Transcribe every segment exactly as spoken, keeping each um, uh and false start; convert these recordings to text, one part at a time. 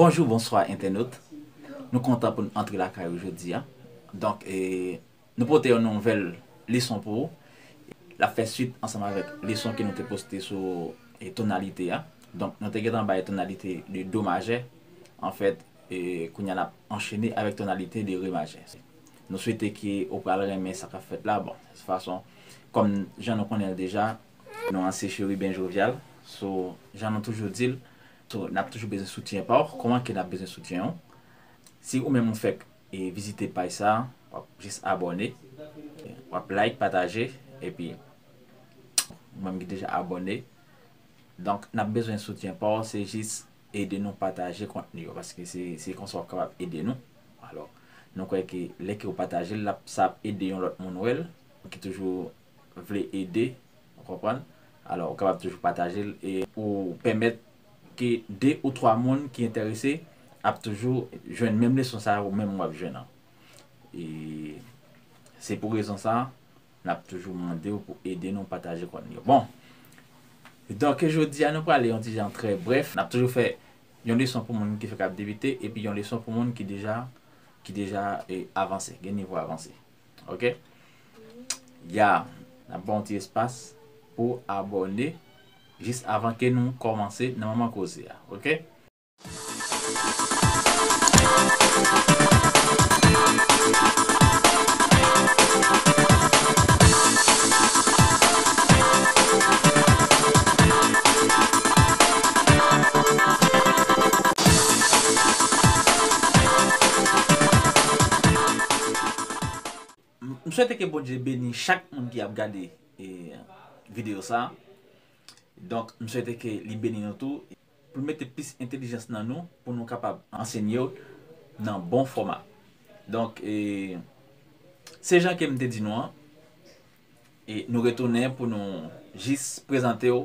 Bonjou, bonswa, entènot. Nou kontan pou n antre lakay ou jodi a. Donk, e, nou pote yon nouvèl leson pou ou. L ap fè swit ansanm avèk leson ke nou te poste sou, e, tonalite a. Donk, nou te gentan bay tonalite de do majè. Anfèt, e, kounye a n ap anchene avèk tonalite de re majè. Nou swete ke ou pral renmen sa k ap fèt la. Bon, de tout fason, kòm jan nou konnen l deja, nou an se Cheriben Jovial. So, jan nou toujou di l, so, n ap toujou bezwen soutyen pa w. Kòman ke n ap bezwen soutyen w? Si ou menm ou fèk, e, vizite paj sa, w ap jis abòne, w ap like, pataje, epi ou menm ki deja abòne. Donk, n ap bezwen soutyen pa w, se jis ede nou pataje kontni yo, paske se, se konsa w ap kapab ede nou. Alò, nou kwè ke lè ke w pataje l, l ap, sa ap ede yon lòt moun wè l, ki toujou vle ede, ou konprann? Alò, ou kapab toujou pataje l e ou pèmèt ke de ou twa moun ki enterese ap toujou jwenn menm leson sa a ou menm w ap jwenn an. E se pou rezon sa a, n ap toujou mande w pou ede nou pataje kontni yo. Bon, donk, jodi a, nou prale yon ti jan trè brèf. N ap toujou fè yon leson pou moun ki fèk ap debite, epi yon leson pou moun ki deja, ki deja, e, avanse, gen nivo avanse. Oke? Ya, n ap ba w yon ti espas pou abòne jis avan ke nou kòmanse nan moman koze a. Oke? M, m swete ke Bondye beni chak moun ki ap gade, e, videyo sa. Donk, m swete ke li beni nou tou, pou l mete plis entèlijans nan nou, pou nou kapab ansenye w nan bon fòma. Donk, e, se jan ke m te di nou an, e nou retounen pou nou jis prezante w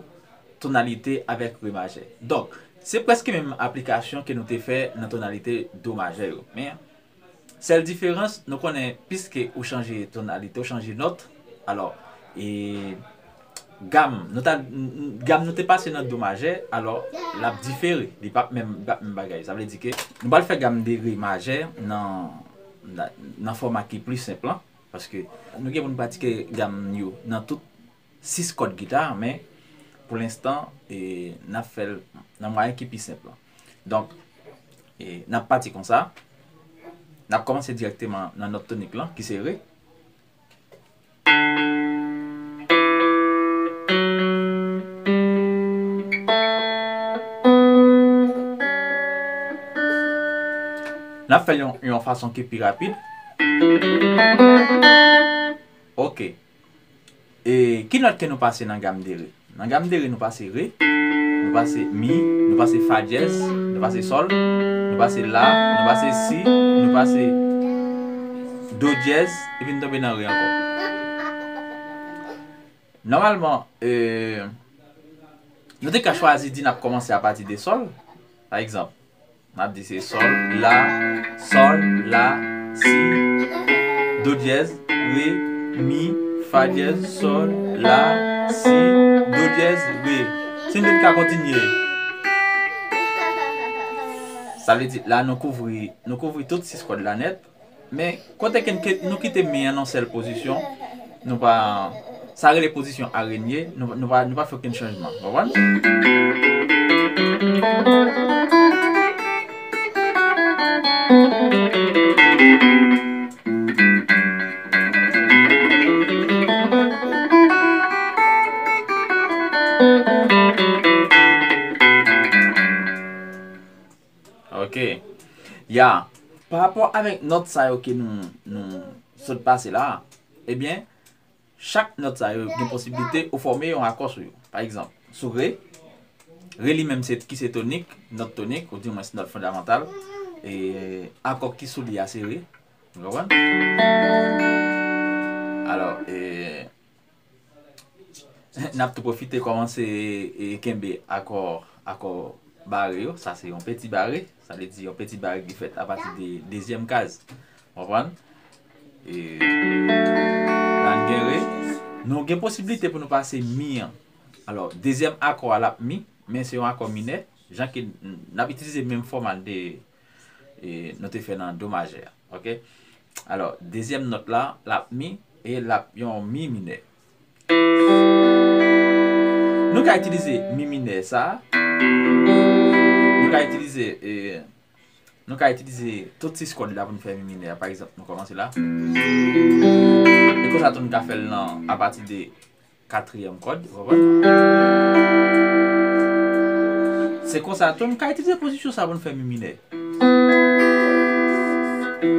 tonalite avèk re majè. Donk, se prèske menm aplikasyon ke nou te fè nan tonalite do majè yo. Men, sèl diferans, nou konnen, piske ou chanje tonalite, ou chanje nòt, alò, e, gam, nou ta, n-, n-, gam nou te pase nan do majè, alò, l ap difere, li p ap menm, li p ap menm bagay. Sa vle di ke nou pral fè gam de re majè nan, nan, nan fòma ki pli senp lan, paske nou gen pou n pratike gam yo nan tout sis kòd gita, men pou lenstan, e, n ap fè l nan mwayen ki pi senp lan. Donk, e, n ap pati konsa. N ap kòmanse dirèkteman nan nòt tonik lan, ki se re. N ap fè l yon, yon fason ki pi rapid. Oke. E ki nòt ke nou pase nan gam de re? Nan gam de re, nou pase re, nou pase mi, nou pase fa dyèz, nou pase sòl, nou pase la, nou pase si, nou pase do dyèz, epi nou tonbe nan re ankò. Nòmalman, e, nou te ka chwazi di n ap kòmanse apati de sòl, pa egzanp. N ap di se sòl, la, sòl, la, si, do dyèz, re, mi, fa dyèz, sòl, la, si, do dyèz, re. Si nou te ka kontinye. Sa vle di, la nou kouvri, nou kouvri tout sis kòd la nèt. Men, kote ke n ke-, nou kite mi an nan sèl pozisyon, nou pa, sa rele pozisyon arenye, nou, nou pa, nou pa fè okenn chanjman. Konprann? Ok. Ya. Pa rapò avèk nòt sa yo ke nou, nou sot pase la, ebyen, chak nòt sa yo gen posiblite ou fòme yon akò sou yo. Pa egzanp, sou re, re li menm se, ki se tonik, nòt tonik, ou dimwens nòt fondamantal, e akò ki sou li a se re. Ou konprann? Alò, e, n ap tou pwofite kòmanse, e, kenbe akò, akò bare yo. Sa se yon peti bare, sa vle di yon peti bare ki fèt apati de dezyèm kaz. Konprann? E, la n gen re. Nou gen posiblite pou nou pase mi an. Alò, dezyèm akò a l ap mi, men se yon akò minè. Jan ke n, n ap itilize menm fòma de, e, nou te fè nan do majè a. Ok? Alò, dezyèm nòt la, l ap mi, e l ap yon mi minè. Nou ka itilize mi minè sa. Nou ka itilize, e, nou ka itilize tout sis kòd la pou nou fè mi minè a. Pa egzanp, nou kòmanse la. E konsa tou nou ka fè l nan, apati de katriyèm kòd, ou konprann? Se konsa tou nou ka itilize pozisyon sa pou nou fè mi minè.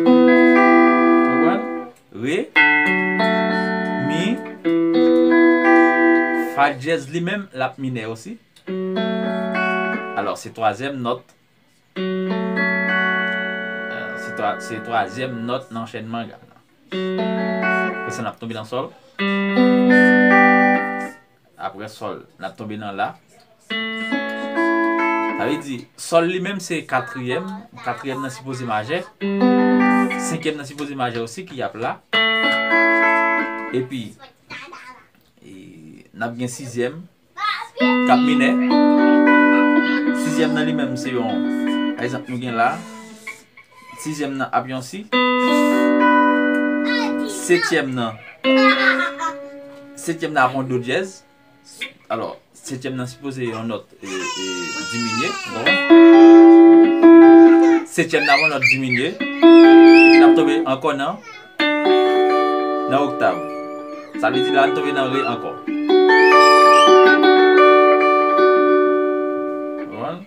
Ou konprann? Re, mi, fa dyèz li menm, l ap minè osi. Alò, se twazyèm nòt. Euh, se twa-, se twazyèm nòt nan anchènman gam nan. Apre sa, n ap tonbe nan sòl. Apre sòl, n ap tonbe nan la. Sa vle di, sòl li menm se katriyèm. Katriyèm nan sipoze majè. Senkyèm nan sipoze majè osi ki ap la. Epi, e, n ap gen sizyèm k ap minè. Sizyèm nan li menm se yon, pa egzanp, nou gen la. Sizyèm nan ap yon si. Setyèm nan. Setyèm nan ap yon do dyèz. Alò, setyèm nan sipoze yon nòt, e, e, diminye. Bon. Setyèm nan ap yon nòt diminye. Epi n ap tonbe ankò nan, nan oktav. Sa vle di la, n tonbe nan re ankò. Konprann?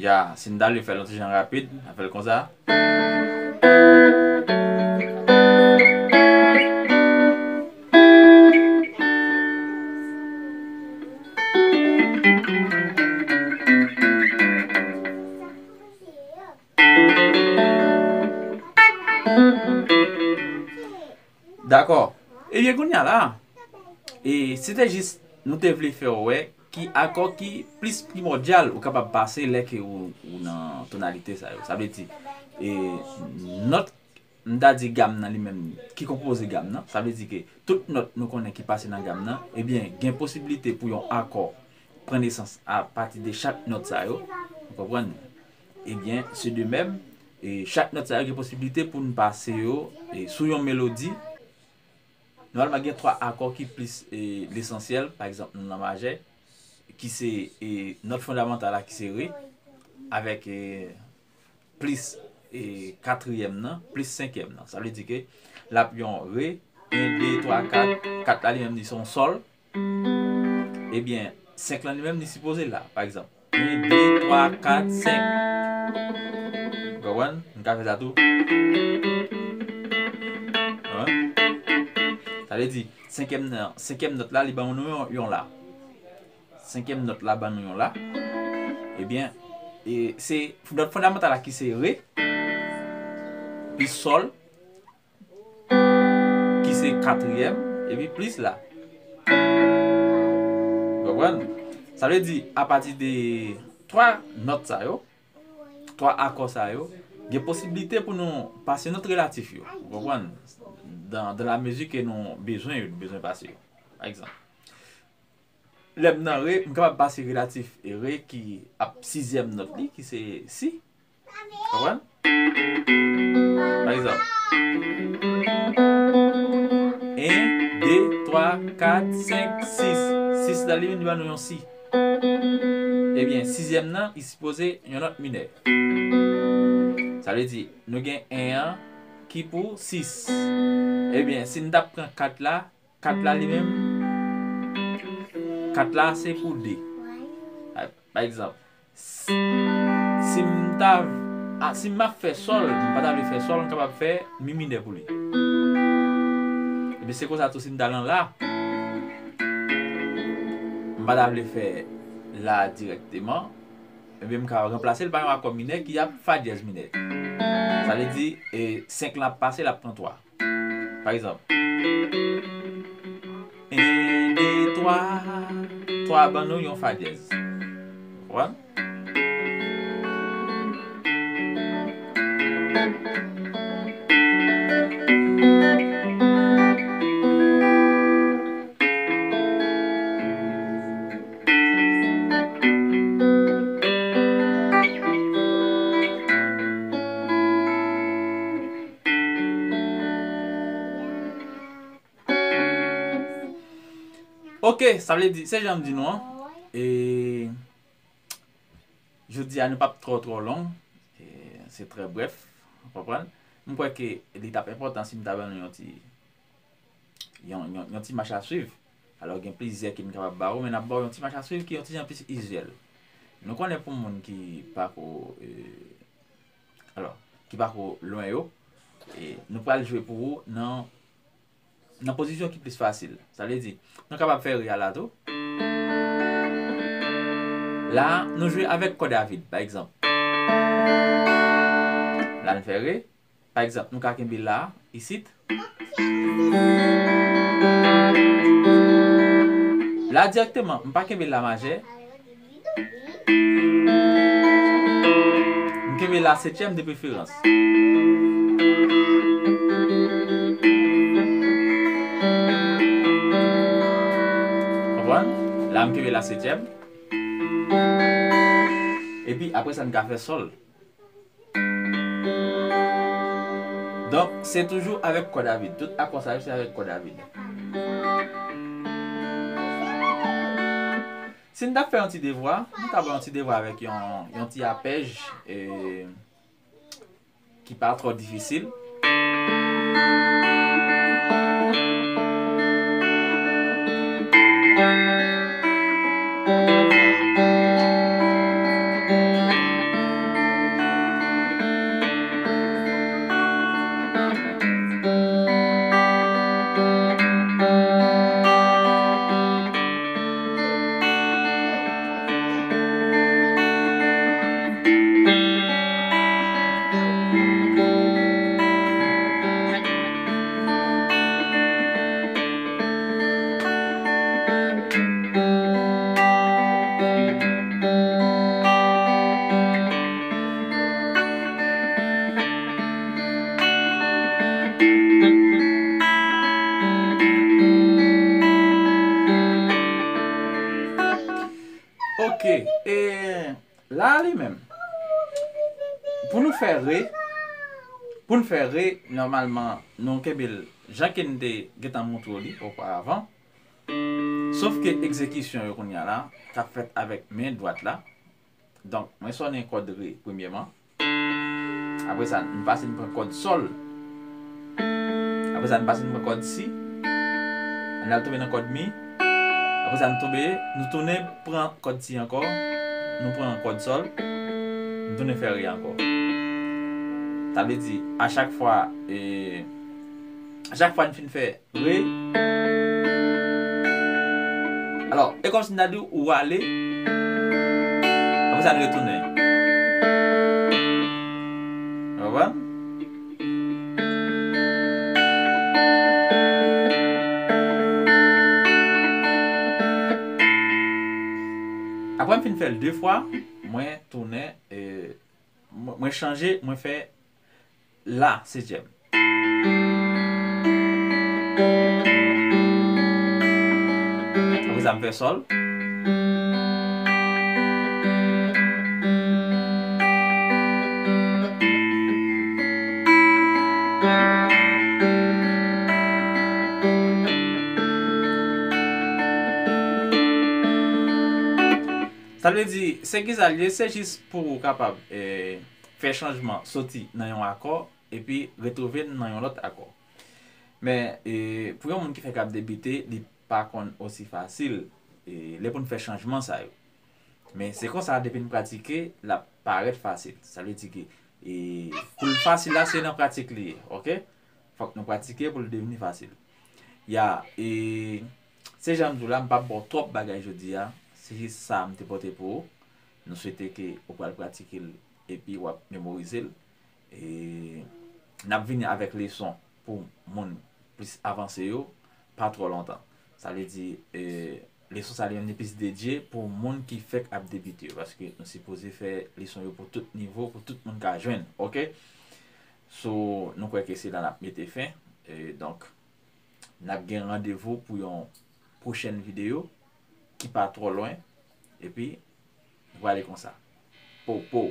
Ya, si n ta vle fè l yon ti jan rapid, n ap fè l konsa. Dakò. Ebyen, kounye a la, e, se te jis, nou te vle fè w wè ki akò ki plis primòdyal ou kapab pase lè ke ou, ou nan tonalite sa yo. Sa vle di, e, nòt, m ta di gam nan li menm, ki konpoze gam nan, sa vle di ke tout nòt nou konnen ki pase nan gam nan, ebyen, gen posiblite pou yon akò pran nesans apati de chak nòt sa yo. Ou konprann? Ebyen, se de menm, e chak nòt sa yo gen posiblite pou n pase yo, e sou yon melodi. Nòmalman, gen twa akò ki plis, e, lesansyèl, pa egzanp, nou nan majè, ki se, e, nòt fondamantal la ki se re, avèk, e, plis, e, katriyèm nan, plis senkyèm nan. Sa vle di ke l ap yon re, en, de, twa, kat, kat la li menm li se yon sòl, ebyen, senk lan li menm li sipoze la, pa egzanp. En, de, twa, kat, senk. Ou konprann? M ka fè sa tou. Wi. Sa vle di, senkyèm nan, senkyèm nòt la, li ban nou yon, yon la. Senkyèm nòt la ban nou yon la. Ebyen, e, se nòt fondamantal la ki se re, pi sòl, ki se katriyèm, epi plis la. Ou konprann? Sa vle di, apati de twa nòt sa yo, twa akò sa yo, gen posiblite pou nou pase nòt relatif yo. Ou konprann? Dans, dans la mesure ke nou bezwen yo, nou bezwen pase yo. Pa egzanp, lè m nan re, m kapab pase relatif re ki ap sizyèm nòt li, ki se si. Konprann? Pa egzanp, en, de, twa, kat, senk, sis. Sis la, li vin ban nou yon si. Ebyen, sizyèm nan, li sipoze yon nòt minè. Sa vle di, nou gen en an ki pou sis. Ebyen, si n t ap pran kat la, kat la li menm, kat la se pou de. Pa, pa egzanp, si, si m ta, a, si m ap fè sòl, m pa ta vle fè sòl, m kapab fè mi minè pou li. Epi se konsa tou, si m ta nan la, m pa ta vle fè la dirèkteman, ebyen m ka ranplase l pa yon akò minè ki ap fa dyèz minè. Sa vle di, e, senk lan ap pase, l ap pran twa. Pa egzanp, en, de, twa. Twa ban nou yon fa dyèz. Konprann? Ok, sa vle di, se jan m di nou an. E jodi a, nou p ap twò, twò long. E se trè brèf, ou konprann? M kwè ke li t ap enpòtan si m ta ban nou yon ti, yon, yon, yon ti mach a swiv. Alò, gen plizyè ke m kapab ba ou, men n ap ba w yon ti mach a swiv ki yon ti jan plis vizyèl. Nou konnen pou moun ki pa ko, e, alò, ki pa ko lwen yo, e, nou pral jwe pou ou nan, nan pozisyon ki plis fasil. Sa vle di, nou kapab fè re a la tou. La, nou jwe avèk kòd a vid, pa egzanp. La, n fè re. Pa egzanp, nou ka kenbe la, isit. La dirèkteman, m pa kenbe la majè. M kenbe la setyèm de preferans. Konprann? La, m kenbe la setyèm. Epi, apre sa, n ka fè sòl. Donk, se toujou avèk kòd a vid. Tout akò sa yo, se avèk kòd a vid. Si n t ap fè yon ti devwa, nou ta fè yon ti devwa avèk yon, yon ti apèj, e, ki pa twò difisil. Ok, e la a li menm. Pou nou fè re, pou n fè re, nòmalman, nou kenbe l jan ke n te gentan montre w li oparavan. Sof ke egzekisyon yo kounye a la, k ap fèt avèk men dwat la. Donk, mwen sonnen kòd re, premyèman. Apre sa, n pase n pran kòd sòl. Apre sa, n pase n pran kòd si. N al tonbe nan kòd mi. Apre sa, n tonbe, nou tounen pran kòd si ankò. Nou pran kòd sòl. Nou tounen fè re ankò. Sa vle di, a chak fwa, e, a chak fwa n fin fè re. Alò, e kòmsi n ta di w ou ale, apre sa n retounen. Ou konprann? Apre m fin fè l de fwa, mwen tounen, e, mwen, mwen chanje, mwen fè la sezyèm. Apre sa, m fè sòl. Sa vle di, se ki sa l ye, se jis pou ou kapab, e, fè chanjman, soti nan yon akò, epi retwouve n nan yon lòt akò. Men, e, pou yon moun ki fèk ap debite, li pa konn osi fasil, e, lè pou n fè chanjman sa yo. Men se konsa, depi n pratike, l ap parèt fasil. Sa vle di ke, e, pou l fasil la, se nan pratik li ye, oke? Fòk nou pratike pou l devni fasil. Ya, e, se jan m di w la, m p ap ba w twòp bagay jodi a. Se jis sa m te pote pou ou. Nou swete ke ou pral pratike l epi w ap memorize l. E n ap vini avèk leson pou moun plis avanse yo, pa twò lontan. Sa vle di, e, leson sa li menm li plis dedye pou moun ki fèk ap debite yo, paske nou sipoze fè leson yo pou tout nivo, pou tout moun ka jwenn, oke? So, nou kwè ke se la n ap mete fen. E, donk, n ap gen randevou pou yon pwochèn videyo ki pa twò lwen. Epi, nou prale konsa. Po, po.